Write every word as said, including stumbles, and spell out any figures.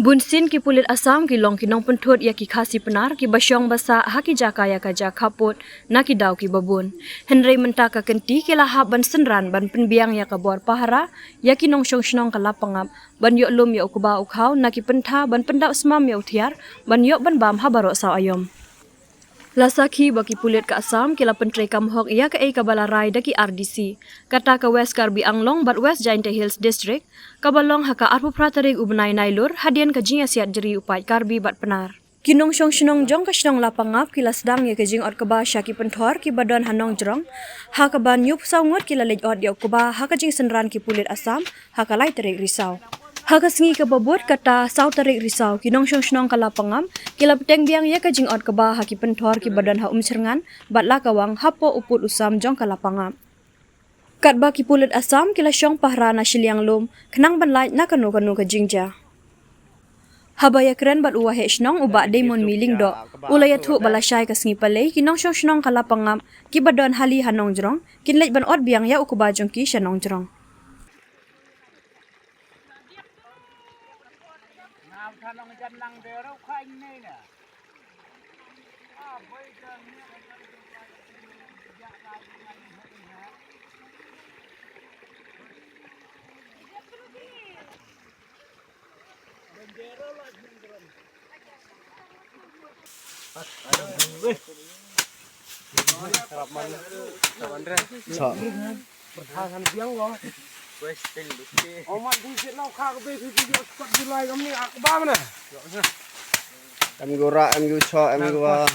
Bun sien ki pulit Assam ki long ki nongpynthut ïa ki Khasi Pnar kiba shong ba sah ha ki jaka ïa ka ja khappud na ki daw kiba bun. Hynrei mynta ka kynti ki la hap ban synran ban pynbiang ïa ka bor pahara ïa ki nongshong shnong ka Lapangap ban ïoh lum ïa u kba u khaw na ki pyntha ban pyndap smam ïa u thiar ban ïoh ban bam ha baroh saw aïom. La sakhi ba ki pulit ka Assam ki la pyntreikam hok ïa kaei kaba la rai da ki R D C. Kata ka West Karbi Anglong bad West Jaintia Hills District, kaba long ha ka arphew phra tarik u bnai Nailur, hadien ka jingïasiat jri u paid Karbi bad Pnar. Ki nongshong shnong jong ka shnong Lapangap ki la sdang ïa ka jingot kba sha ki pynthor kiba don ha Nongjrong, ha kaba hynñiewphew saw ngut ki la leit ot ïa u kba ha ka jingsynran ki pulit Assam ha ka lai tarik Risaw. Ha ka sngi kaba bud, kata saw tarik Risaw, ki nongshong shnong ka Lapangap ki la bteng biang ïa ka jingot kba ha ki pynthor kiba don ha Umshyrngan bad Lakawang hapoh u pud u sam jong ka Lapangap. Katba ki pulit Assam ki la shong pahara na shiliang lum khnang ban lait na kano kano ka jingjia. Haba ïakren bad u Waheh Shnong u Bah Damon Miling Doh, u la ïathuh ba lashai ka sngi Palei ki nongshong shnong ka Lapangap kiba don hali ha Nongjrong kin leit ban ot biang ïa u kba jong ki sha Nongjrong. Em gura, em gu cho, em gua.